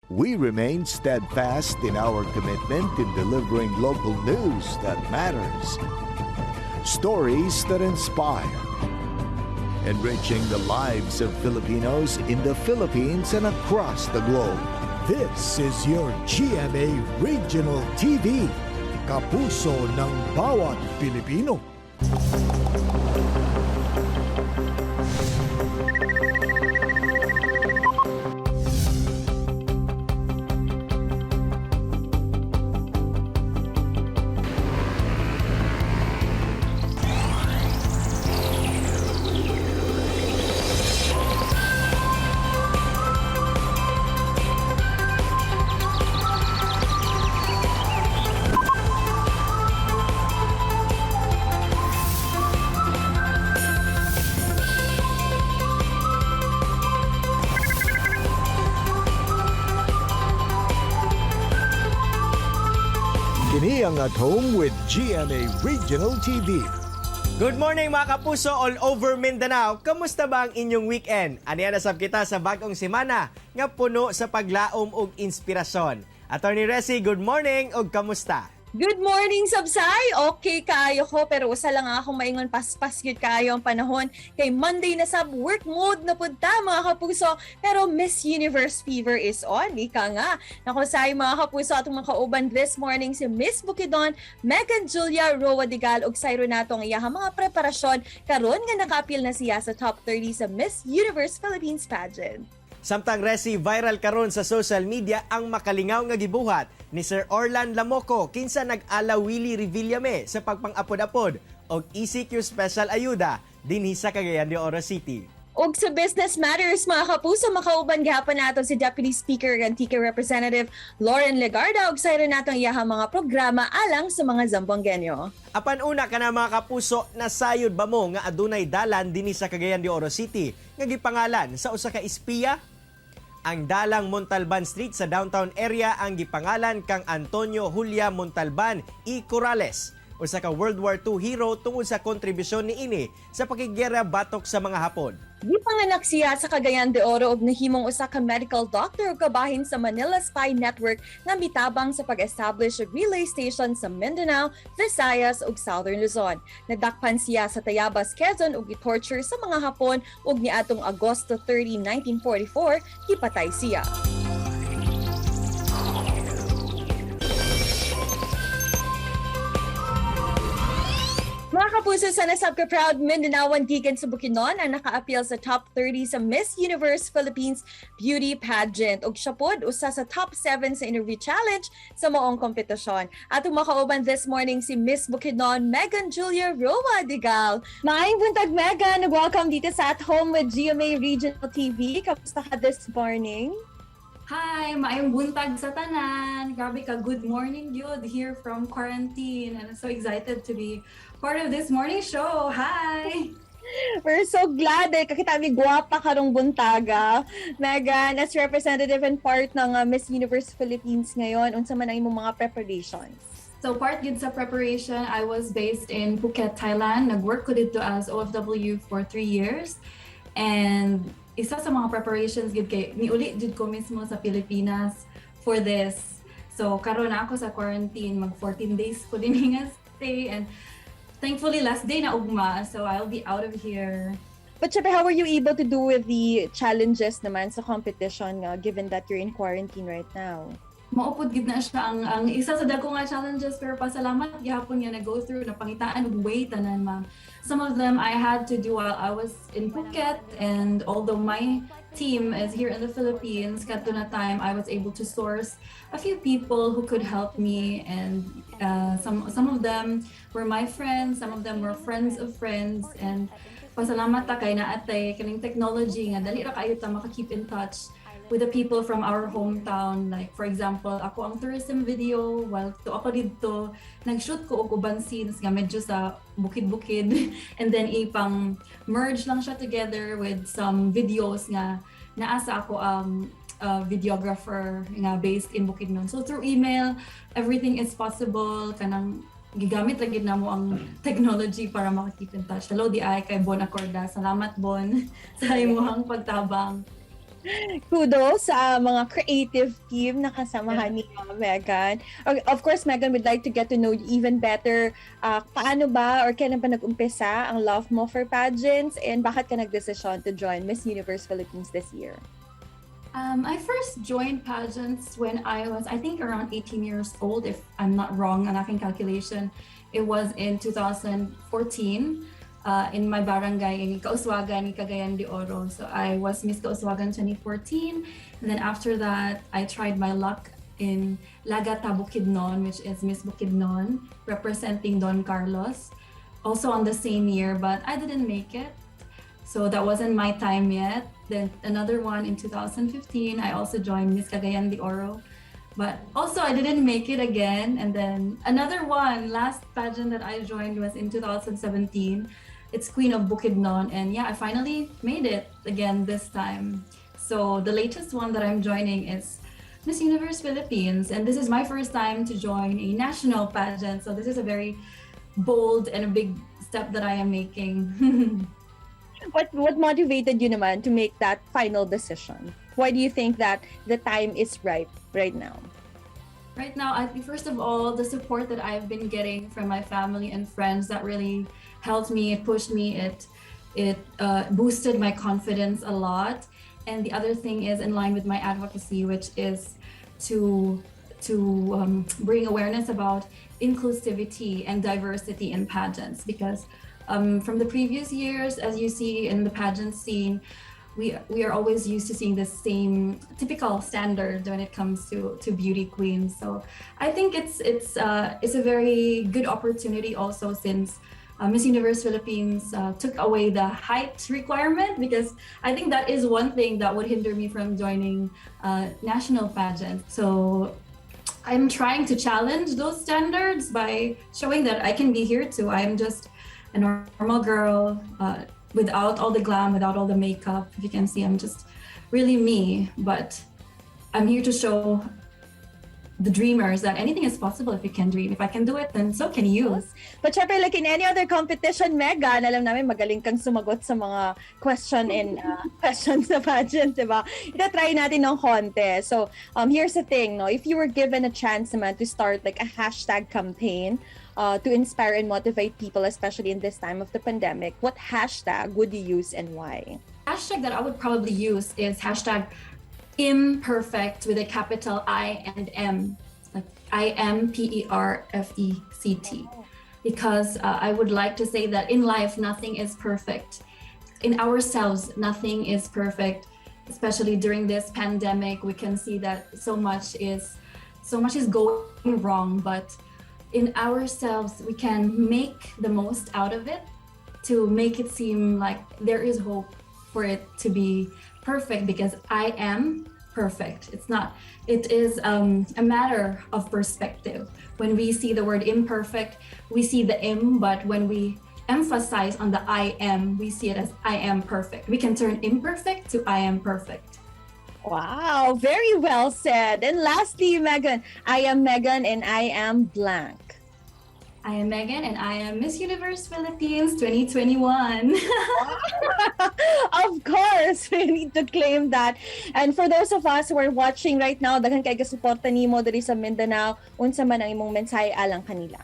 We remain steadfast in our commitment in delivering local news that matters, stories that inspire, enriching the lives of Filipinos in the Philippines and across the globe. This is your GMA Regional TV, kapuso ng bawat Pilipino. Kini ang At Home with GMA Regional TV. Good morning, mga kapuso all over Mindanao. Kamusta ba ang inyong weekend? Aniya na sab kita sa bagong semana nga puno sa paglaom ug inspirasyon. Attorney Resi, good morning ug kamusta? Good morning, Sabsay! Okay kaayo ko, pero usa lang akong maingon, paspas gyud kaayo ang panahon. Kay Monday na sab, work mode na pud ta, mga kapuso. Pero Miss Universe fever is on, ika nga. Nako say, mga kapuso, atong mga kauban this morning si Miss Bukidnon, Megan Julia Roa Digal, ug sayro nato ang iyahang mga preparasyon karon nga nakaapil na siya sa top 30 sa Miss Universe Philippines pageant. Samtang Resi, viral karon sa social media ang makalingaw nga gibuhat ni Sir Orlan Lamoco kinsa nag-ala Willie Revillame sa pagpang-apod-apod og ECQ Special Ayuda dinhi sa Cagayan de Oro City. Og sa Business Matters, mga kapuso, makauban gihapon nato si Deputy Speaker and Antique Representative Lauren Legarda ug sayro nato ang iyahang mga programa alang sa mga Zamboangueño. Apan una ka na, mga kapuso, nasayod ba mo nga adunay dalan dinhi sa Cagayan de Oro City nga gipangalan sa usa ka espiya? Ang dalang Montalban Street sa downtown area ang gipangalan kang Antonio Julia Montalban y Corrales, usa ka World War II hero tungod sa kontribusyon niini sa pakiggera batok sa mga Hapon. Gipanganak siya sa Cagayan de Oro ug nahimong usa ka medical doctor ug kabahin sa Manila Spy Network nga mitabang sa pag-establish og relay station sa Mindanao, Visayas ug Southern Luzon. Nadakpan siya sa Tayabas, Quezon ug gitorture sa mga Hapon ug niadtong Agosto 30, 1944 gipatay siya. Mga kapuso, sa nasab ka proud Mindanaoan gikan sa Bukidnon ang naka-appeal sa top 30 sa Miss Universe Philippines Beauty Pageant. Ug siya pod usa sa top 7 sa interview challenge sa maong kompetisyon. Atong makauban this morning si Miss Bukidnon, Megan Julia Roa Digal. Maayong buntag, Megan! Welcome dito sa At Home with GMA Regional TV. Kamusta ka this morning? Hi, maayong buntag sa tanan. Grabe ka, good morning gyud here from quarantine. And I'm so excited to be part of this morning show. Hi! We're so glad eh. Kakita mi gwapa karong buntaga. Megan, as representative and part ng Miss Universe Philippines ngayon, unsa man ang imong mga preparations? So part gyud sa preparation, I was based in Phuket, Thailand. Nag-work ko didto as OFW for 3 years. And isa sa mga preparations gyud kay niuli jud ko mismo sa Pilipinas for this. So karon na ako sa quarantine, mag 14 days ko din nga stay and thankfully last day na ugma, so I'll be out of here. But syempre, how were you able to do with the challenges naman sa competition nga, given that you're in quarantine right now? Mao pud gid na siya ang isa sa dako nga challenges, pero pasalamat gihapon nga na go through, napangitaan og way tanan, ma'am. Some of them I had to do while I was in Phuket, and although my team is here in the Philippines kadto na time, I was able to source a few people who could help me, and some of them were my friends, some of them were friends of friends, and pasalamat ta kay naa tay kaning technology nga dali ra kaayo ta maka-keep in touch with the people from our hometown. Like, for example, ako ang tourism video, while to ako didto, nag-shoot ko og uban scenes nga medyo sa bukid-bukid and then ipang merge lang siya together with some videos nga naa sa ako videographer nga based in Bukidnon. So through email, everything is possible, kanang gigamit lagi na mo ang technology para maka-keep in touch. Hello diay kay Bon Acorda. Salamat, Bon, sa imong pagtabang. Kudos sa mga creative team na kasamahan ni Megan. Of course, Megan, we'd like to get to know you even better. Paano ba or kailan ba nag-umpisa ang love mo for pageants and bakit ka nagdesisyon to join Miss Universe Philippines this year? I first joined pageants when I was, I think, around 18 years old, if I'm not wrong on aking calculation. It was in 2014 in my barangay in Kauswagan, Cagayan de Oro. So I was Miss Kauswagan 2014. And then after that, I tried my luck in Lagata Bukidnon, which is Miss Bukidnon, representing Don Carlos, also on the same year, but I didn't make it. So that wasn't my time yet. Then another one in 2015, I also joined Miss Cagayan de Oro. But also I didn't make it again. And then another one, last pageant that I joined was in 2017. It's Queen of Bukidnon. And yeah, I finally made it again this time. So the latest one that I'm joining is Miss Universe Philippines. And this is my first time to join a national pageant. So this is a very bold and a big step that I am making. What motivated you naman to make that final decision? Why do you think that the time is ripe right now? Right now, I think first of all, the support that I've been getting from my family and friends, that really helped me. It pushed me. It boosted my confidence a lot. And the other thing is in line with my advocacy, which is to bring awareness about inclusivity and diversity in pageants, because from the previous years, as you see in the pageant scene, we are always used to seeing the same typical standard when it comes to beauty queens. So I think it's a very good opportunity also since Miss Universe Philippines took away the height requirement, because I think that is one thing that would hinder me from joining national pageant. So I'm trying to challenge those standards by showing that I can be here too. I'm just a normal girl without all the glam, without all the makeup. If you can see, I'm just really me. But I'm here to show the dreamers that anything is possible if you can dream. If I can do it, then so can you. But syempre, like in any other competition, Megan, alam namin magaling kang sumagot sa mga question and questions sa pageant, di ba? Ito, try natin ng konti. So, here's the thing, no? If you were given a chance naman to start like a hashtag campaign to inspire and motivate people, especially in this time of the pandemic, what hashtag would you use and why? Hashtag that I would probably use is #imperfect with a capital I and M, like IMPERFECT, because I would like to say that in life, nothing is perfect. In ourselves, nothing is perfect. Especially during this pandemic, we can see that so much is going wrong, but in ourselves, we can make the most out of it to make it seem like there is hope for it to be perfect, because I am perfect. It's not, it is a matter of perspective. When we see the word "imperfect," we see the "im," but when we emphasize on the "I am," we see it as "I am perfect." We can turn imperfect to "I am perfect." Wow, very well said. And lastly, Megan, I am Megan and I am blank. I am Megan and I am Miss Universe Philippines 2021. Of course, we need to claim that. And for those of us who are watching right now, daghan kay gasuporta nimo diri sa Mindanao, unsa man ang imong mensahe alang kanila?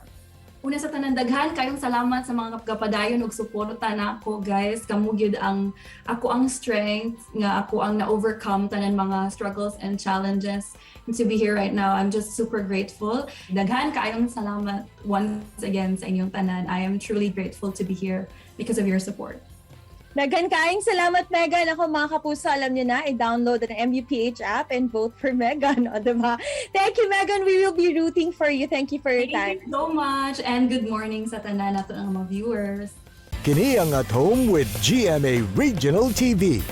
Una sa tanan, daghan kayong salamat sa mga gapadayon ug suporta nako, guys. Kamo gyud ang ako ang strength nga ako ang na-overcome tanan mga struggles and challenges. And to be here right now, I'm just super grateful. Daghan kaayong salamat once again sa inyong tanan. I am truly grateful to be here because of your support. Daghan kaayong salamat, Megan. Ako, mga kapuso, alam niyo na, i-download ang MUPH app and vote for Megan. O, diba? Thank you, Megan. We will be rooting for you. Thank you for your time. Thank you so much and good morning sa tanan nato ang mga viewers. Kini ang At Home with GMA Regional TV.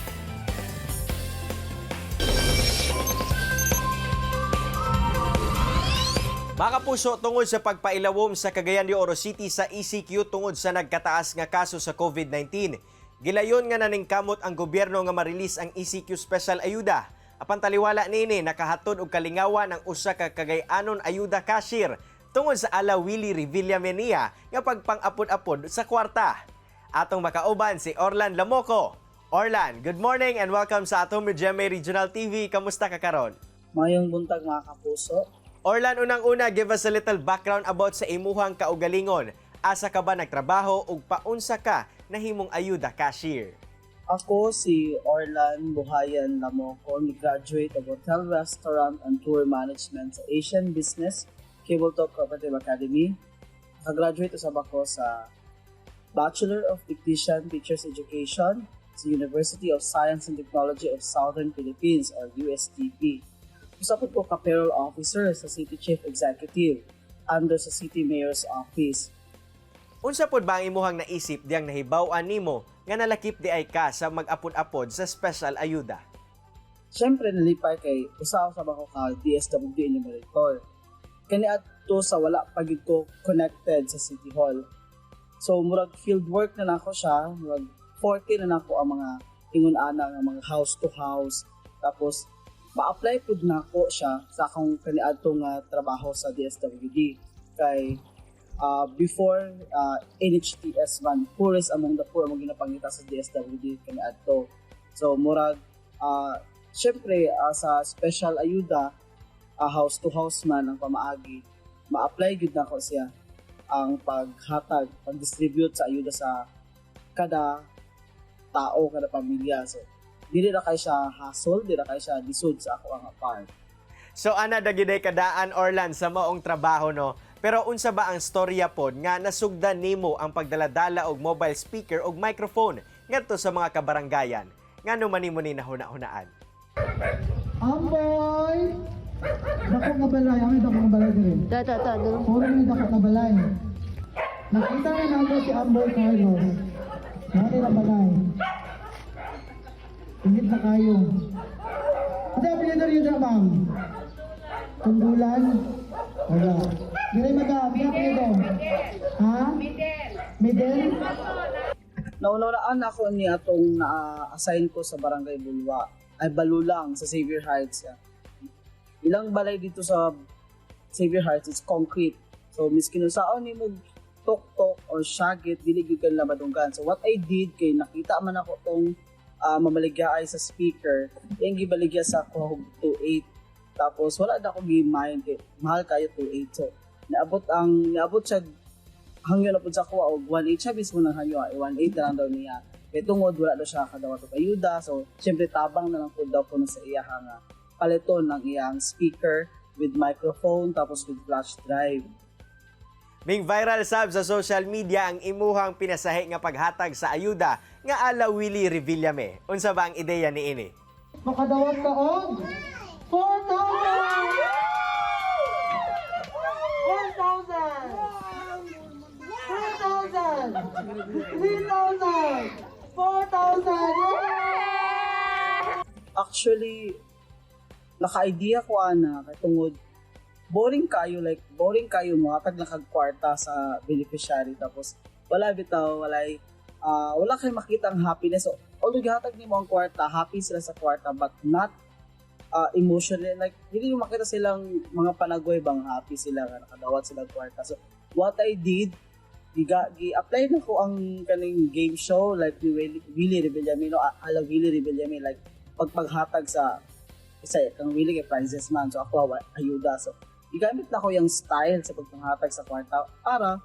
Mga kapuso, tungod sa pagpailawom sa Cagayan de Oro City sa ECQ tungod sa nagkataas nga kaso sa COVID-19, gilayon nga naningkamot ang gobyerno nga ma-release ang ECQ Special Ayuda. Apan taliwala niini, nakahatod og kalingawan ang usa ka Cagayanon ayuda cashier tungod sa ala Willie Revilla Menia nga pagpang-apod-apod sa kwarta. Atong makauban si Orlan Lamoco. Orlan, good morning and welcome sa Atom GMA Regional TV. Kamusta ka karon? Mayong buntag, mga kapuso. Orlan, unang-una, give us a little background about sa imuhang kaugalingon. Asa ka ba nagtrabaho ug paunsa ka nahimong ayuda cashier? Ako si Orlan Buhayan Lamoco, ni-graduate of Hotel, Restaurant and Tour Management sa Asian Business Cable Talk Cooperative Academy. Nakagraduate usab ako sa Bachelor of Technician Teachers Education sa University of Science and Technology of Southern Philippines or USTP. Usa pud ko ka payroll officer sa City Chief Executive under sa City Mayor's Office. Unsa pod ba ang imuhang naisip diyang nahibaw-an nimo nga nalakip di ay ka sa mag-apod-apod sa special ayuda? Siyempre nalipay kay usa sa ako ka DSWD enumerator. Kani adto sa wala pa gid ko connected sa City Hall. So murag field work na nako siya, murag 40 na nako ang mga ingon ana nga mga house to house. Tapos ma-apply pud nako siya sa akong kaniadto nga trabaho sa DSWD kay before NHTS man, poorest among the poor among ginapangita sa DSWD kaniadto. So murag syempre sa special ayuda, house to house man ang pamaagi, ma-apply gyud nako siya ang paghatag, pag-distribute sa ayuda sa kada tao, kada pamilya. So dili ra kay siya hassle, dili ra kay siya lisod sa ako ang part. So ana dagiday kadaan, Orlan, sa maong trabaho, no. Pero unsa ba ang storya pod nga nasugdan nimo ang pagdaladala og mobile speaker og microphone ngadto sa mga kabaranggayan? Ngano man nimo ni nahuna-hunaan? Amboy! Dako nga balay, ang dako nga balay dire. Ta ta ta dun. Puro ni dako nga balay. Nakita na namo si Amboy Carlos. Nani na balay. Ingit na kayo. Ano ang apelyido niyo dyan, ma'am? Tunggulan? Wala. Dire, madam, ang apelyido? Ha? Midel. Midel? Naunawaan ako ni atong na-assign ko sa Barangay Bulwa ay Balulang sa Xavier Heights. Yeah. Ilang balay dito sa Xavier Heights is concrete. So miskin unsaon nimo tok-tok or syagit, dili gyud kanila madunggan. So what I did kay nakita man ako tong mamaligya ay sa speaker, yung gibaligya sa ako og 2.8. Tapos wala na ako gi-mind kay mahal kayo 2.8. So naabot siya hangyo na pud sa kuha og 1.8 siya mismo nang hangyo ay 1.8 na lang daw niya. Kay tungod wala daw siya kadawat og ayuda, so syempre tabang na lang pud daw kuno sa iya nga paliton ng iyang speaker with microphone tapos with flash drive. Ming viral sab sa social media ang imuhang pinasahi nga paghatag sa ayuda nga ala Willie Revillame. Unsa ba ang ideya niini? Makadawat ka og 4,000! 1,000! 2,000! 3,000! 4,000! Actually, naka-idea ko ana kay tungod boring kayo, like boring kayo mo hatag lang kag kwarta sa beneficiary tapos wala bitaw, walay wala kay makita ang happiness. So although gihatag nimo ang kwarta, happy sila sa kwarta but not emotionally, like hindi mo makita silang mga panagoy bang happy sila nga nakadawat sila og kwarta. So what I did, gi-apply na ko ang kaning game show like ni Willie Revillame, no, ala Willie Revillame, like pagpaghatag sa isa kang Willie kay prizes man, so ako ayuda. So gigamit na ko yung style sa pagpanghatag sa kwarta para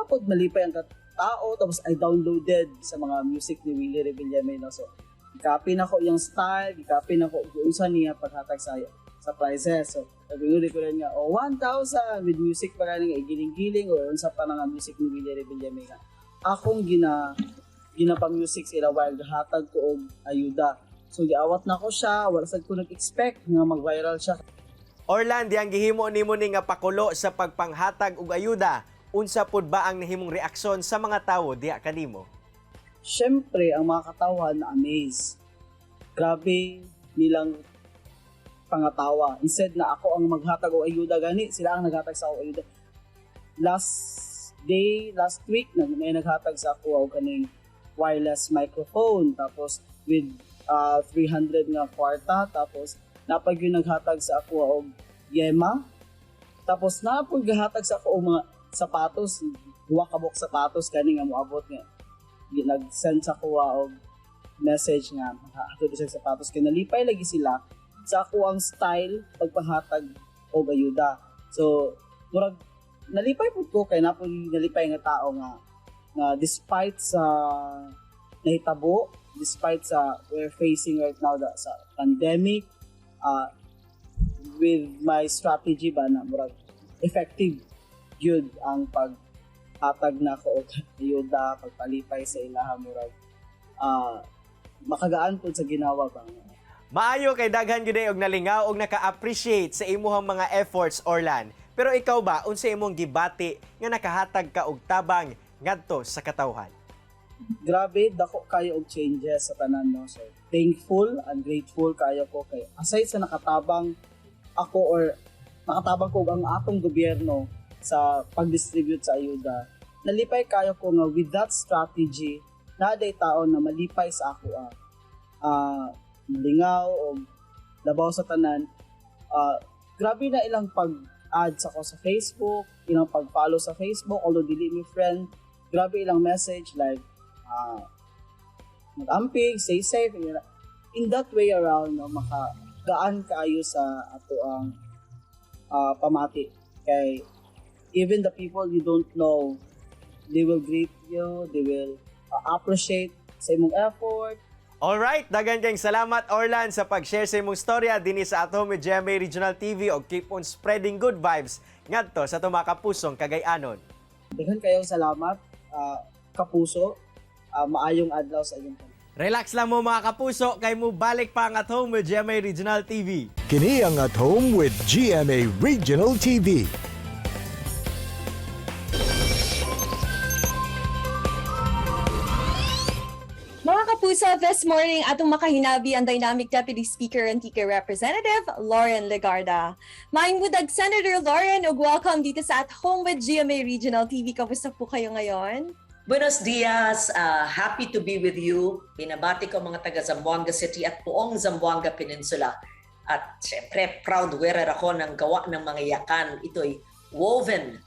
pod malipay ang tao. Tapos I downloaded sa mga music ni Willie Revillame, no, so gicopy na ko yung style, gicopy na ko unsa niya paghatag sa prizes. So naguyuri ko rin nga, oh, 1,000 with music pa ganing igiling-giling or unsa pa na nga music ni Willie Revillame nga akong gina ginapa-music sila while hatag ko og ayuda. So giawat na ko siya, wala sad ko nag-expect nga mag-viral siya. Orlan, diyang gihimo nimo ni nga pakulo sa pagpanghatag og ayuda. Unsa pud ba ang nahimong reaksyon sa mga tawo diha kanimo? Syempre, ang mga katawan na amaze. Grabe nilang pangatawa. Instead na ako ang maghatag og ayuda gani, sila ang naghatag sa ako ayuda. Last day, last week, may naghatag sa ako og kaning wireless microphone tapos with 300 nga kwarta. Tapos napag yung naghatag sa ako og yema. Tapos napag gahatag sa ako og mga sapatos, duha ka buok sapatos kani nga moabot nga nag-send sa kuha og message nga hatod sila sapatos kay nalipay lagi sila sa ako ang style pagpahatag og ayuda. So murag nalipay pud ko kay naa poy nalipay nga tao nga despite sa nahitabo, despite sa we're facing right now sa pandemic, with my strategy ba na murag effective gyud ang paghatag na ko og ayuda, pagpalipay sa ilaha, murag makagaan pud sa ginawa ba. Maayo kay daghan gyud og nalingaw og naka-appreciate sa imuhang mga efforts, Orlan. Pero ikaw ba, unsa imong gibati nga nakahatag ka og tabang ngadto sa katawhan? Grabe, dako kayo og changes sa tanan, no? So thankful and grateful kayo ko kay aside sa nakatabang ako or nakatabang ko ang atong gobyerno sa pag-distribute sa ayuda, nalipay kayo ko nga with that strategy naa day tao na malipay sa ako, malingaw o labaw sa tanan, grabe na ilang pag-add sa ko sa Facebook, ilang pag-follow sa Facebook, although dili mi friend. Grabe ilang message like mag-amping, stay safe. In that way around, no, maka gaan kaayo sa ato ang pamati kay even the people you don't know, they will greet you, they will appreciate sa imong effort. Alright, daghan kayong salamat, Orlan, sa pag-share sa imong storya dinhi sa At Home with GMA Regional TV og keep on spreading good vibes ngadto sa atong mga kapusong Kagay-anon. Daghan kayong salamat, kapuso. Maayong adlaw sa inyong tanan. Relax lang mo, mga kapuso, kay mo balik pa ang At Home with GMA Regional TV. Kini ang At Home with GMA Regional TV. Mga kapuso, this morning atong makahinabi ang Dynamic Deputy Speaker and Antique Representative Loren Legarda. Maayong buntag, Senator Loren, ug welcome dito sa At Home with GMA Regional TV. Kamusta po kayo ngayon? Buenos dias! Happy to be with you. Binabati ko mga taga Zamboanga City at buong Zamboanga Peninsula. At syempre, proud wearer ako ng gawa ng mga Yakan. Ito'y woven,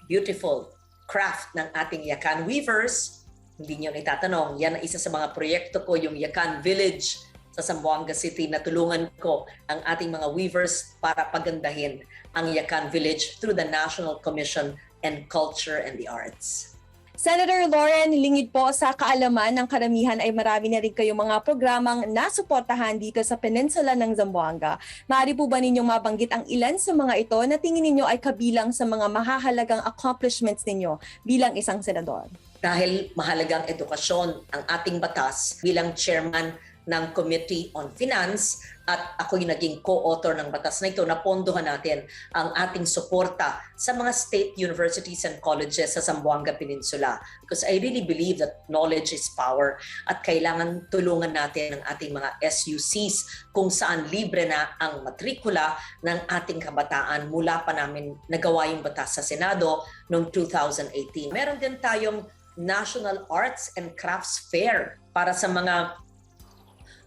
beautiful craft ng ating Yakan weavers. Hindi niyo itatanong, yan ang isa sa mga proyekto ko, yung Yakan Village sa Zamboanga City, na tulungan ko ang ating mga weavers para pagandahin ang Yakan Village through the National Commission and Culture and the Arts. Senator Loren, lingid po sa kaalaman ng karamihan ay marami na rin kayong mga programang nasuportahan dito sa Peninsula ng Zamboanga. Maaari po ba ninyong mabanggit ang ilan sa mga ito na tingin ninyo ay kabilang sa mga mahahalagang accomplishments ninyo bilang isang senador? Dahil mahalagang edukasyon ang ating batas, bilang chairman ng Committee on Finance at ako'y naging co-author ng batas na ito, napondohan natin ang ating suporta sa mga state universities and colleges sa Zamboanga Peninsula. Because I really believe that knowledge is power at kailangan tulungan natin ang ating mga SUCs kung saan libre na ang matrikula ng ating kabataan mula pa namin nagawa yung batas sa Senado noong 2018. Meron din tayong National Arts and Crafts Fair para sa mga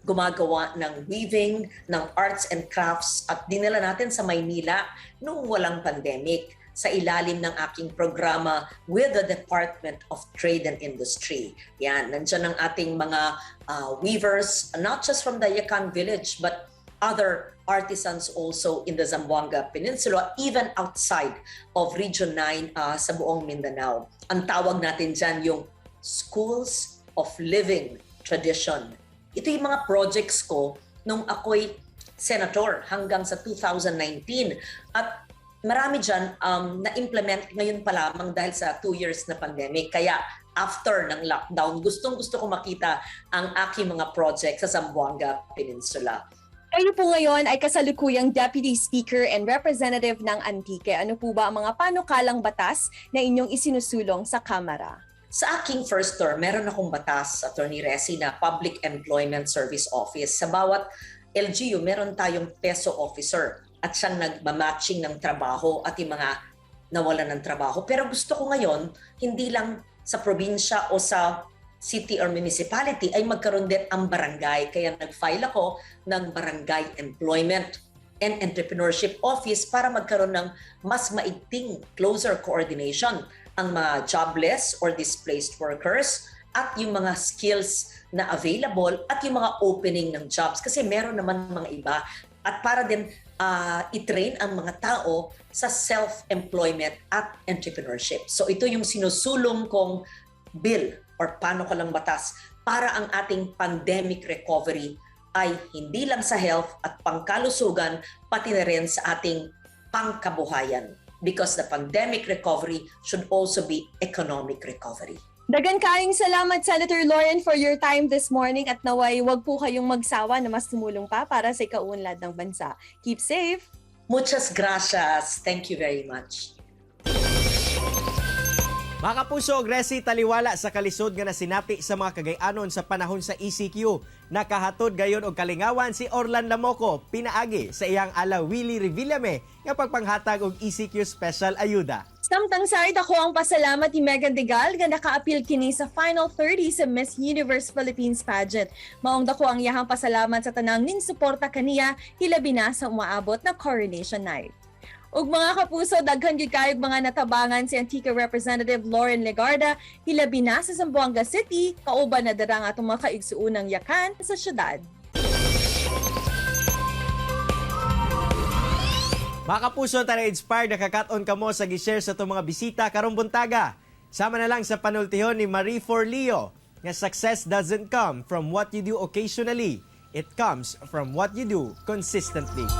gumagawa ng weaving, ng arts and crafts, at dinala natin sa Maynila noong walang pandemic sa ilalim ng aking programa with the Department of Trade and Industry. Yan, nandiyan ang ating mga weavers, not just from the Yakan Village, but other artisans also in the Zamboanga Peninsula, even outside of Region 9 sa buong Mindanao. Ang tawag natin dyan yung Schools of Living Tradition. Ito yung mga projects ko nung ako'y senator hanggang sa 2019. At marami dyan na-implement ngayon pa lamang dahil sa 2 years na pandemic. Kaya after ng lockdown, gustong gusto ko makita ang aking mga project sa Zamboanga Peninsula. Kayo po ngayon ay kasalukuyang Deputy Speaker and Representative ng Antique. Ano po ba ang mga panukalang batas na inyong isinusulong sa Kamara? Sa aking first term, meron akong batas, Attorney Resi, na Public Employment Service Office. Sa bawat LGU, meron tayong PESO officer at siyang nagmamatching ng trabaho at yung mga nawalan ng trabaho. Pero gusto ko ngayon, hindi lang sa probinsya o sa city or municipality, ay magkaroon din ang barangay. Kaya nag-file ako ng Barangay Employment and Entrepreneurship Office para magkaroon ng mas maigting closer coordination ang mga jobless or displaced workers, at yung mga skills na available at yung mga opening ng jobs kasi meron naman mga iba at para din i-train ang mga tao sa self-employment at entrepreneurship. So ito yung sinusulong kong bill or panukalang batas para ang ating pandemic recovery ay hindi lang sa health at pangkalusugan, pati na rin sa ating pangkabuhayan. Because the pandemic recovery should also be economic recovery. Daghan kaayong salamat, Senator Loren, for your time this morning at naway wag po kayong magsawa na mas tumulong pa para sa ikaunlad ng bansa. Keep safe! Muchas gracias. Thank you very much. Mga kapuso, Gresi, taliwala sa kalisod nga nasinati sa mga Kagay-anon sa panahon sa ECQ. Nakahatod gayon og kalingawan si Orlan Lamoco pinaagi sa iyang ala Willie Revillame nga pagpanghatag og ECQ special ayuda. Samtang sa dako ang pasalamat ni Megan Degal nga nakaapil kini sa Final 30 sa Miss Universe Philippines pageant. Maong dako ang iyahang pasalamat sa tanang ning suporta kaniya, hilabi na sa umaabot na coronation night. Ug mga kapuso, daghan gyud kayog mga natabangan si Antique Representative Loren Legarda, hilabi na sa Zamboanga City, kauban na dara ang atong mga kaigsuunang yakan sa syudad. Mga kapuso, tara, inspired nakakat-on kamo sa gi-share sa atong mga bisita karong buntaga. Sama na lang sa panultihon ni Marie Forleo nga success doesn't come from what you do occasionally. It comes from what you do consistently.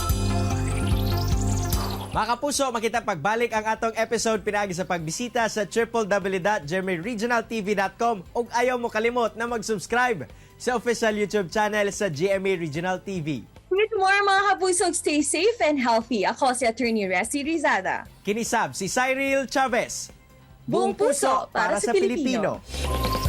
Mga kapuso, makita pagbalik ang atong episode pinaagi sa pagbisita sa www.gmaregionaltv.com ug ayaw mo kalimot na mag-subscribe sa official YouTube channel sa GMA Regional TV. With more, mga kapuso, stay safe and healthy. Ako si Attorney Resi Rizada. Kinisab si Cyril Chavez. Buong puso para sa Pilipino. Pilipino.